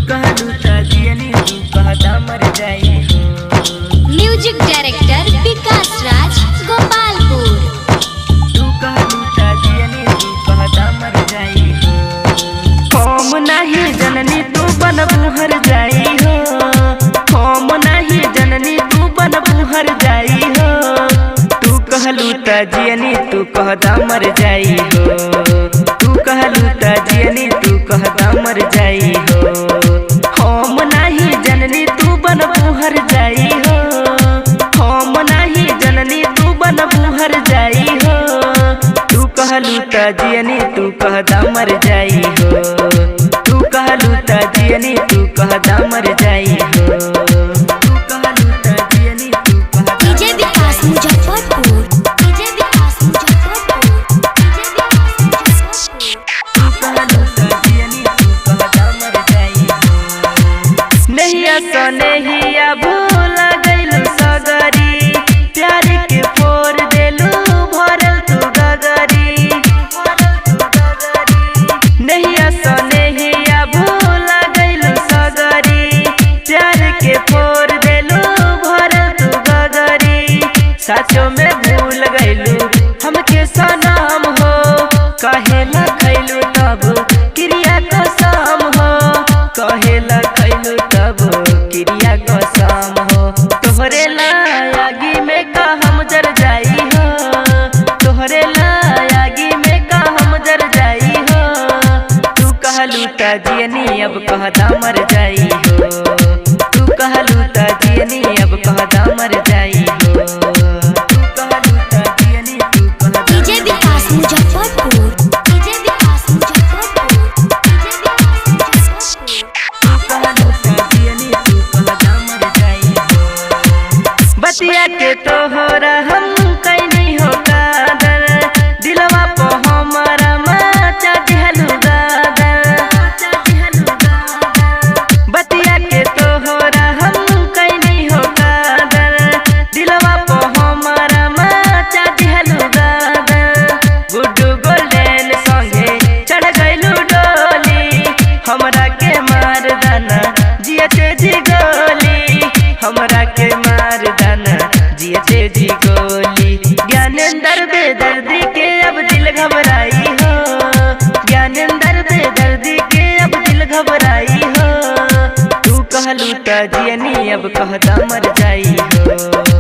कहलू त जियनी तू कहता मर जाई हो। म्यूजिक डायरेक्टर विकास राज गोपालपुर। तू कहलू त जियनी तू कहता मर जाई हो। हम नाही जननी तू बनबू हर जाई हो। हम नाही जननी तू बनबू हर जाई हो। तू कहलू त जियनी तू कहता मर जाई हो। तू कहलू त जियनी तू कहता मर जाई हो। हम नाही जननी तू बनबू हर जाई हो। हम नाही जननी तू बनबू हर जाई हो। तू कहलू त जियनी तू कहता मर जाई हो। तू कहलू त जियनी तू कहता मर जाई हो। तू कहलू त जियनी तू कहता DJ Vikas Muzaffarpur, DJ Vikas Muzaffarpur, DJ Vikas Muzaffarpur. तू कहलू त जियनी तू कहता मर जाई हो। नहिया सनेहिया भूल गइलू सगरी, प्यार के फोर देलू भरल तू गगरी। नहिया सनेहिया भूल गइलू सगरी, प्यार के फोर देलू भरल तू गगरी। साचो में भूल गइलू हमके सनम हो, कहेला खैलू तब क्रिया कसम हो। कहेला खैलू तब क्रिया कसम हो। तोहरे लागी में का हम जर जाई हो। तोहरे लागी में का हम जर जाई हो। तू कहलू त जियनी अब कहता मर जाई हो। तू कहलू त जियनी अब कहता मर जाई हो। तू कहलू त जियनी तू कहता DJ Vikas Muzaffarpur, DJ Vikas Muzaffarpur, DJ Vikas Muzaffarpur. तू कहलू त जियनी तू कहता मर जाई हो। बतिया के तोहरा हम कैनी हो कादर, दिलवा पो हमारा मचा दिहलू गादर। बतिया के तोहरा हम कैनी हो कादर, दिलवा पो हमारा मचा दिहलू गादर। गुड्डू गोल्डन संगे चढ़ गइलू डोली, हमरा के मार दाना जियते जी गोली। हमरा के मार दाना जियते जी गोली। ज्ञानेंद्र बेदर्दी के अब दिल घबराई हो। ज्ञानेंद्र बेदर्दी के अब दिल घबराई हो। तू कहलू त जियनी अब कहता मर जाई हो।